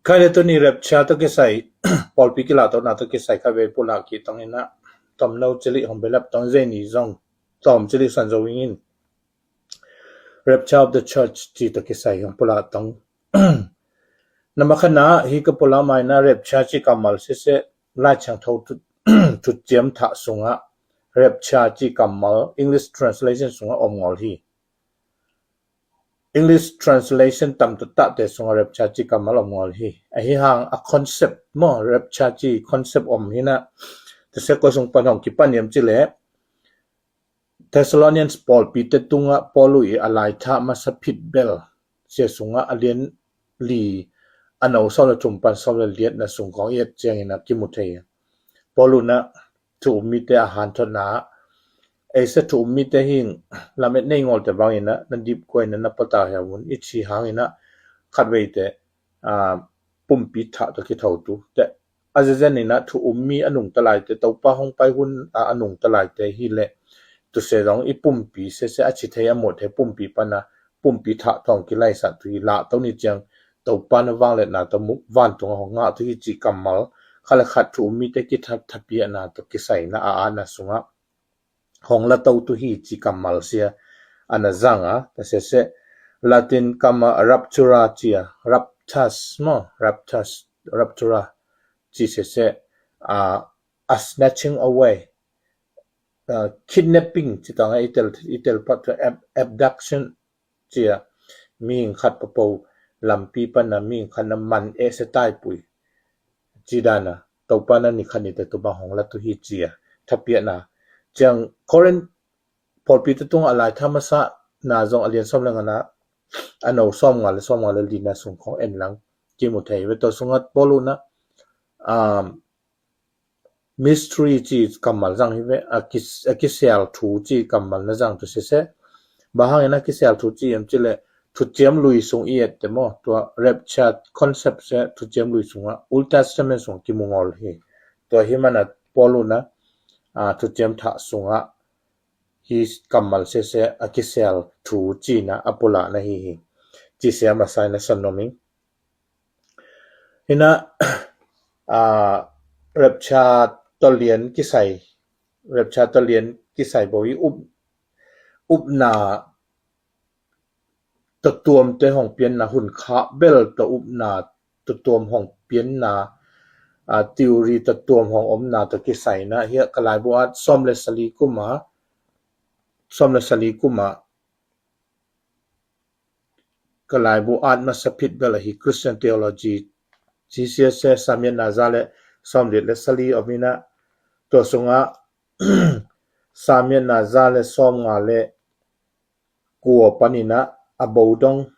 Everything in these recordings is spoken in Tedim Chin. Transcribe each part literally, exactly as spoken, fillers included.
Khai le tuni rapture tawh kisai pawlpi kilahtawhna tawh kisai khatvei pulak kik tong inah, tomno cilik hong belap tong, zei ni zong tawm cilik san zo ing in, Rapture of the Church ci tawh kisai hong pulak tong. Na makhatna hi ka pulak mai na, rapture ci kammal sese Lai Thiangtho thuciam thah sungah rapture ci kammal English translation sungah om ngawl hi. English translation tam tahtahte sungah rapture ci kammal om ngawl hi. Ahi hang a concept maw, rapture ci concept om hi na. Tase koi sung pan hong kipan hiam ci le, Thessalonians pawlpite tungah Paul uh i a laithah masa phit bel sia sungah a lian li, a no sawm le thum pan sawm le liatna sung khawng i et ciangin a kimu thei. Paul uh na thu um mite a hanthotna ah, eise thu um mite hing lamet nei ngawlte bangin a na dip kuaina na patau hia un i ci hangin a khatveite pumpi thah tawh kithotu te a zezen in a thu um mi a nungta laite, Topa hong pai hun a a nungta laite hi le tuse zong i pumpi sese a ci thei a mawh thei pumpi pana pumpi thah tawh hong kilaisah tu hi. Lahto ni ciang Topa na vangliatna tawh muk vantung a hong ngah tu hi ci kammal khat le khat thu um mite kithat thapiahna tawh kisai na a atna sungah hong la to tu hi ci kammal sia a na zang a, ta sese Latin kam a raptura cia, raptus maw, raptus, raptura ci sese a, a snatching away, a kidnapping ci tang a i tel, i tel pat abduction cia, mihing khat papo lampi pana mihing khat na man ese taipui ci dana Topa na ni khat ni te tubang hong la tu hi cia thapiahna. Ciang Corinth pawlpite tungah a laithah masa na zong a lian sawm le ngana a no sawm nga le sawm nga le lina sung khawng en lang kimu thei ve. Tua sungah Paul uh na mystery ci kammal zang hi ve, a kisial thu ci kammal na zang tu sese. Bang hangin a kisial thu ci em ci le thuciam lui sung i et te maw, tua rapture concept se thuciam lui sungah Old Testament sungah kimu ngawl hi. Tua hi mana Paul uh na thuciam thah sungah hi kammal sese a kisial thu cina a pulakna hi hi. Ci sia masa in a san nom ing. Hina rapture tawh lian kisai, rapture tawh lian kisai bo i up, upna tawh tuamte hong pianna, hun khah bel tawh upna tawh tuam hong pianna, a theory tawh tuam hong omna tawh kisai na hi a ka laibu at sawm le sali kuma, sawm le sali kuma ka laibu at masa phit bel ahi Christian Theology ci sia se Samian na za le sawm dit le sali om ina, tua sungah Samian na za le sawm nga le kua panina a bo dong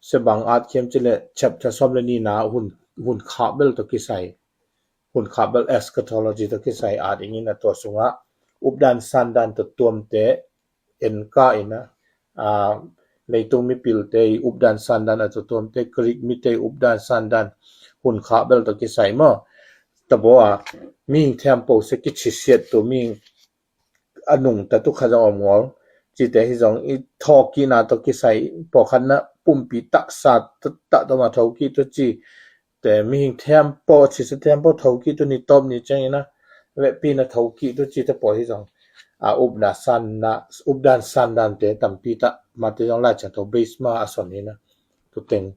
se bang at khiam ci le chapter sawm le nina hun, hun khah bel tawh kisai, hun khah bel eschatology tawh kisai at ingin a tua sungah updan sandan tawh tuamte en ka ina, leitung mipilte i updan sandan a tawh tuamte, Greek mite i updan sandan hun khah bel tawh kisai maw. Tabaw a mihing thiampo se kichisiat tu mihing a nungta tu kha zong om ngawl. Cite hi zong i thawkihna tawh kisai pawlkhatna pumpi taksa tawh ma thokih tu ci te mihing thiampo, chise thiampo thokih tu ni tawp ni ciangina vehpina thokih tu cite pawl hi zong a upna sanna, updan sandante tampi tah mate zong Lai Thiangtho base ma a son ina tuteng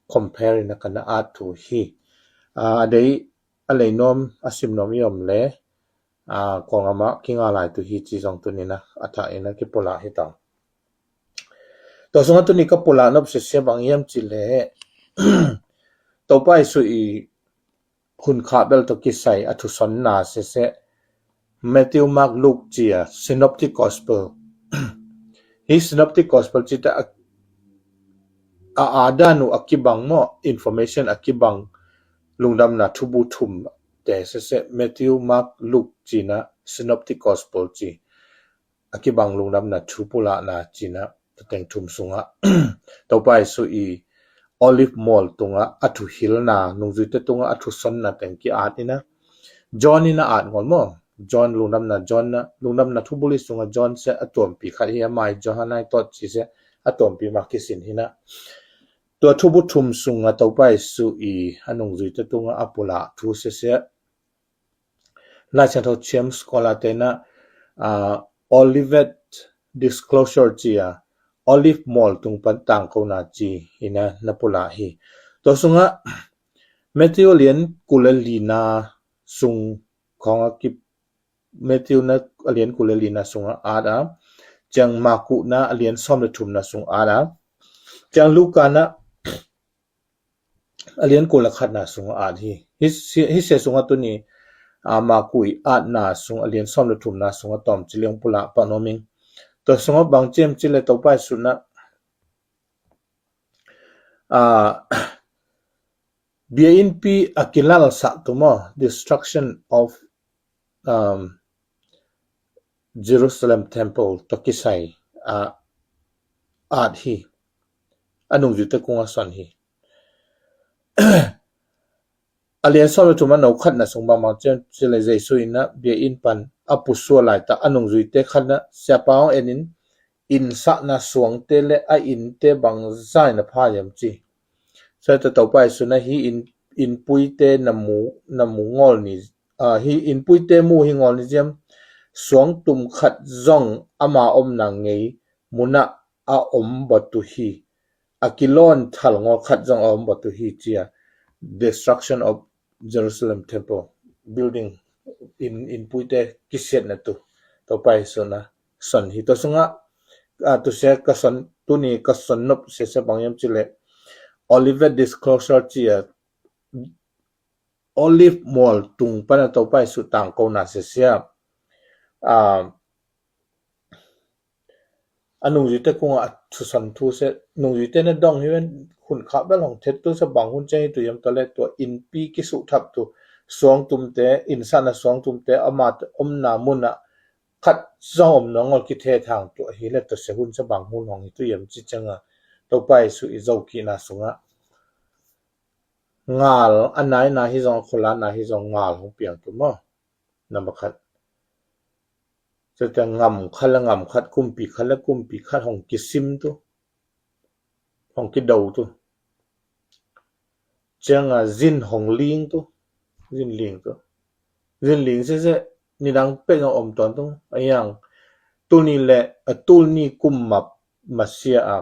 compare ina kana at thu hi. A dei a lei nuam a sim nuam i om le kuangama kinga lai tu hi ci zong tunina a thah ina kipulak hi tang. Tua sungah tuni ka pulak nop sese bang hiam ci le Topa Jesu i hun khah bel tawh kisai a thusonna sese Matthew, Mark, Luke cia Synoptic Gospel. Hi Synoptic Gospel cite a, a adan uh a kibang maw, information a kibang lungdamna thubu thum te sese Matthew, Mark, Luke cina Synoptic Gospel ci a kibang lungdamna thu pulakna cina tuteng thum sungah Topa Jesu i Olive mual tungah a thuhilna, nungzuite tungah a thusonna teng ki-at ina, John ina at ngawl maw. John lungdamna, John na lungdamna thubuli sungah John se a tuampi khat hi a, mai Johannai tawt ci se a tuampi ma kisin hina. Tua thubu thum sungah Topa Jesu i a nungzuite tungah a pulak thu siasia. Lai Siangtho thiam scholar te na, ah, Olivet Disclosure ci a, Olive mual tung pan tangkona ci ina na pulak hi. Tua sungah Matthew a lian kul le lina sung khawng a kip Matthew na a lian kul le lina sungah at a, ciang Marku na a lian sawm le thumna sung at a, ciang Luka na a lian kul le khatna sungah at hi. Hi, hi sia sungah tuni, a, Marku i atna sung a lian sawm le thumna sungah tawm ci liang pulak pah nuam ing. Tua sungah bang ciam ci le Topa Jesu na, a, bia innpi a kilalsak tu maw, destruction of, um, Jerusalem temple tawh kisai, a, at hi. A nungzuite kungah son hi. A lian sawm le thum a no khatna sung bangbang cian ci le Jesu ina bia inn pan a pusuah laitak a nungzuite khatna Siapa hong en in, innsakna suangte le a innte bangzah in a pha hiam ci. Tua Topa Jesu na hi inn, innpuite na mu, na mu ngawl ni, a, hi innpuite mu hi ngawl ni ziam, suangtum khat zong ama omna ngei munah a om bawt uh hi. A kilawn thal ngawl khat zong a om bawt uh hi ci a, destruction of Jerusalem temple building, inn, innpuite kisiatna tu Topa Jesu na son hi. Tua sungah, a, tu sia ka son, tuni ka son nop siasia bang hiam ci le Olivet Disclosure ci a, Olive mual tung pan a Topa Jesu tangkona siasia. A, a nungzuite kungah a thusan thu sia, nungzuite na dong hi ven, hun khah bel hong thet tu sia bang hun ciang hi tu hiam ta le tua innpi kisuhthap tu suangtumte, innsakna suangtumte, ama omna munah khat zong om nong ol kithe thang tu ahi le tua sia hun sia bang hun hong hi tu hiam ci ciang a Topa Jesu i zo kihna sungah ngal a naina hi zong a khula na hi zong ngal hong piang tu maw. Number khat. Tua te ngam khat le ngam khat, kumpi khat le kumpi khat hong kisim tu, hong kido tu. Ciang a zin hong ling tu, zin ling tu. Zin ling sese nidang pek a om tuan tu. A yang tulni le a tulni kum map masia a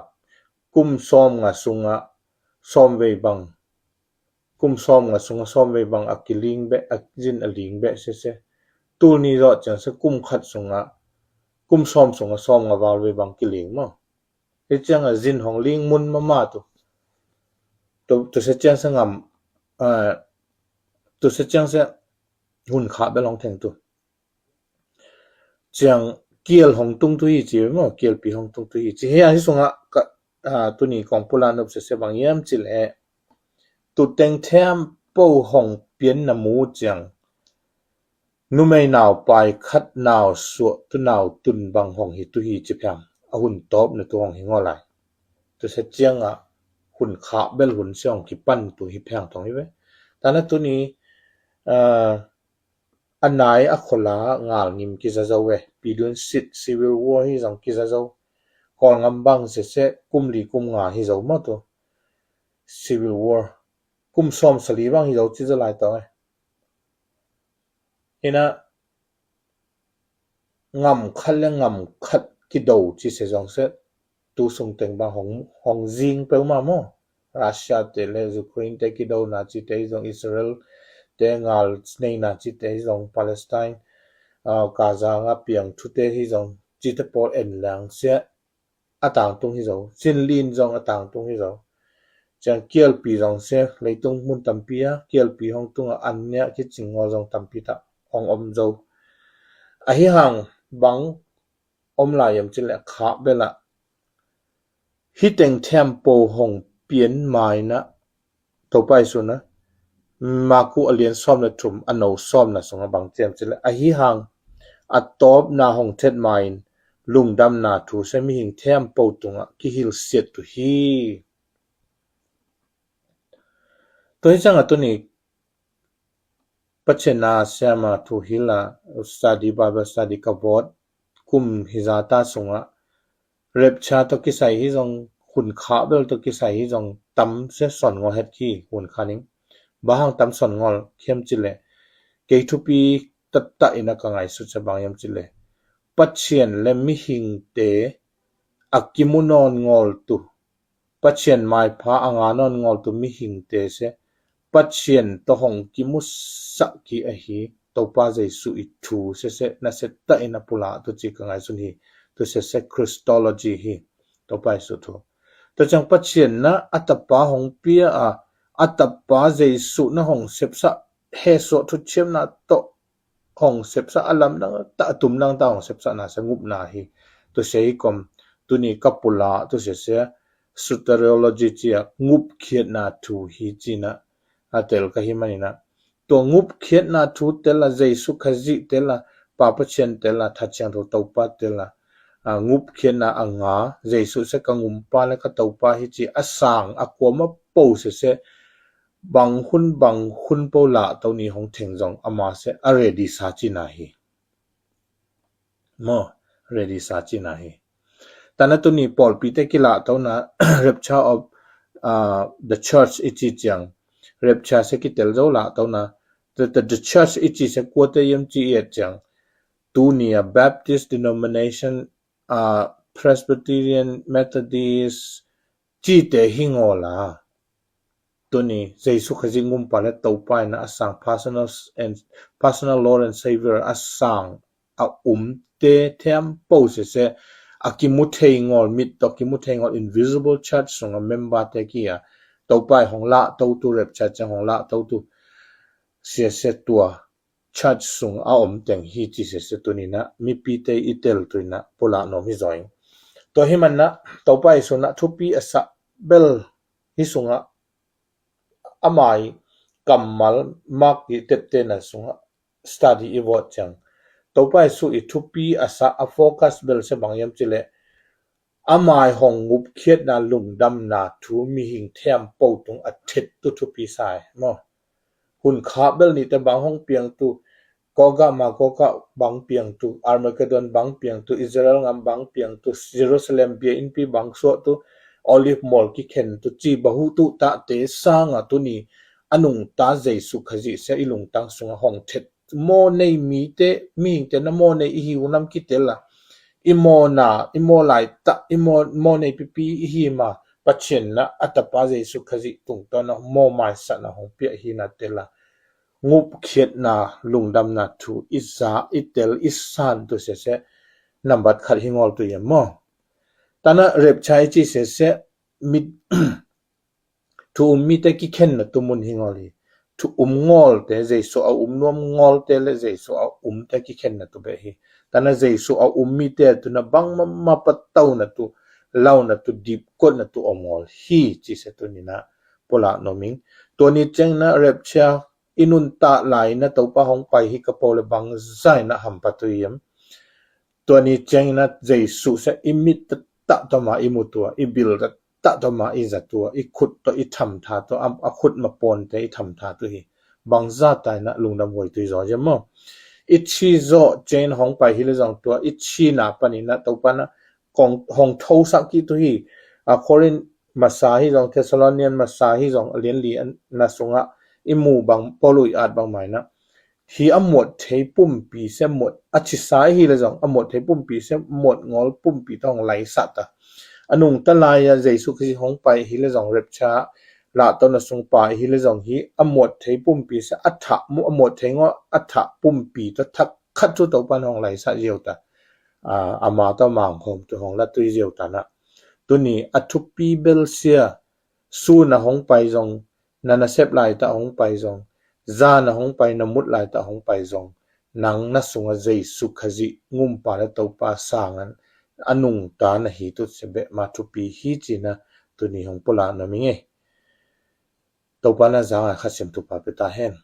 kum sawm nga sungah sawm vei bang, kum sawm nga sungah sawm vei bang a kiling beh, a zin a ling beh sese. Tulni zawh ciang se kum khat sungah, kum sawm sungah sawm nga val vei bang kiling maw. Hi ciang a zin hong ling mun mama tu. Tu, tu se ciang se ngam, a, tu se ciang se hun khah bel hong theng tu. Ciang kial hong tung tu hi ci maw, kialpi hong tung tu hi ci. Hi a hi sungah ka, a, tuni kong pulak nop sese bang hiam ci le. Tu teng them po hong pian na mu ciang numei nau pai khat nau suah tu nau tun bang hong hi tu hi ci phiang. A hun tawp na tu hong hi ngaw lai. Tu se ciang a hun khah bel hun sia hong kipan tu hi phiang thong hi ve. Tana tuni, a, a nai a khula ngal ngim kiza zo ve. Pidun sit civil war hi zong kiza zo. Kawlngam bang sese kum li kum nga hi zo maw tu. Civil war. Kum sawm sali bang hi zo ci zo lai tawh e. Hina ngam khat le ngam khat kido ci se zong se tu sung teng bang hong, hong zing peuhmah maw. Russia te le Ukraine te kidona cite hi zong, Israel te ngal neina cite hi zong, Palestine, a, Gaza nga piang thute hi zong, cite pawl en lang sia a tangtung hi zo. Sinlin zong a tangtung hi zo. Ciang kialpi zong se leitung mun tampi a kialpi hong tung a an nia kicing ngawl zong tampi tak hong om zo. Ahi hang bang om lai yam ci le khah bel a hi teng them po hong pian mai na Topa Jesu na Marku a lian sawm le thum a no sawmna sungah bang ciam ci le ahi hang a tawpna hong thet mai in lungdamna thu se mihing them po tungah kihilsiat tu hi. Tua hi ciang a tuni Pathian a siama thu hila study, Bible study ka bawt kum hi zata sungah rapture tawh kisai hi zong hun khah bel tawh kisai hi zong tam se son ngol het khi hun kha ning. Bang hang tam son ngol khiam cileh, kei thupi tattah in a ka ngaisut se bang hiam cileh, Pathian le mihingte a kimu nawn ngol tu, Pathian maipha a nga nawn ngol tu mihingte se Pathian tawh hong kimusak ki ahi Topa Jesu i thu sese na setta in a pulak tu ci ka ngaisun hi. Tu sese Christology hi. Topa Jesu thu. Tua ciang Pathian na a tapa hong pia a, a tapa Jesu na hong sepsak hesuah thuchiamna tawh hong sepsak a lamdang ta, a tumdang ta hong sepsakna se ngupna hi. Tu se hi kom tuni ka pulak tu sese soteriology cia ngupkhiatna thu hi cina a tel ka hi manina. Tua ngupkhiatna thu tel a, Jesu Khazih tel a, Pa Pathian tel a, Tha Ciangtho Topa tel a, a, ngupkhiatna a nga, Jesu se ka ngumpa le ka Topa hi ci a sang a kuama po sese bang hun bang hun po lahto ni hong theng zong ama se a ready sa cina hi. Maw, ready sa cina hi. Tana tuni pawlpite kilahtona rapture of, uh, the church i ci ciang, rapture se kitel zo lahtona, the, the, the church i ci se kuate yam ci i et ciang, tuni a Baptist denomination, uh, Presbyterian, Methodist, cite hi ngol a. Tuni Jesu Khazih ngumpa le Topa in a sang personal and, personal Lord and Savior a sang a umte thiam po sese a kimu thei ngol, mit tawh kimu thei ngol invisible church sung a member te kia Topa i hong lahto tu, rapture ciang hong lahto tu sese tua church sung a om teng hi ci sese tunina mipite i tel tuina pulak nom hi zaw ing. Tua hi manna Topa i suna thupi a sak bel hi sunga amai kammal mak i teptena sunga study i vawt ciang Topa i su i thupi a sak a focus bel se bang yam cileh amai hong ngupkhiatna lungdamna thu mihing thiam po tung a thet tu thupi sai maw. Hun khah bel nite bang hong piang tu, Gog Magog bang piang tu, Armageddon bang piang tu, Israel ngam bang piang tu, Jerusalem bia innpi bang suah tu, Olive mual kikhen tu ci bahu tu tahte sanga tuni a nungta Jesu Khazih sia i lungtang sunga hong thet maw nei mite, mihingte na maw nei i hi unam kitel a i mawna, i maw laitah, i maw, maw nei pipi i hi ma Pathian na a tapa Jesu Khazih tungtawn a maw maisana hong piah hi na tel a ngupkhiatna lungdamna thu i za i tel i san tu sese nambat khat hi ngol tu yam maw. Tana rapture i ci sese mit thu um mite kikhenna tu mun hi ngol hi. Thu um ngawlte, Jesu a um nuam ngawlte le Jesu a umte kikhenna tu beh hi. Tana Jesu a um mite tuna bang mama patona tu, launa tu, dipkotna tu om ngawl hi ci se tunina pulak noming. Tuani ciangina rapture i nuntak laina Topa hong pai hi ka po le bang zaina hampa tu yam. Tuani ciangina Jesu se i mit tahtoma i mutua, i bil tahtoma i zatua, i khut to i thamtha to, a khut maponte i thamtha tu hi. Bangza taina lungdam huai tui zaw yam maw. I chi zaw ciangina hong pai hi le zong tua i china panina Topa na hong thosak ki tu hi. A Korin masa hi zong, Thessalonian masa hi zong, a lianli na sunga i mu bang Paul i at bang maina hi a muat thei pumpi se muat a chisa hi le zong a muat thei pumpi se muat ngawl pumpi ta hong laisat ta. A nungta laia Jesu Khazih hong pai hi le zong rapture lahtona sung pai hi le zong hi a muat thei pumpi se a thah mu a muat thei ngawl a thah pumpi ta thak khat tu Topa na hong laisat ziau ta. Ama ta mangkhom tu hong la tui ziau ta na. Tuni a thupi bel sia suna hong pai zong, na nasep laitah hong pai zong, zana hong pai, na mut laitah hong pai zong, nang na sunga Jesu Khazih ngumpa le Topa sangan a nungta na hi tu se beh ma thupi hi cina tuni hong pulak na ming ei. Topa na zanga khasim tupa peta hen.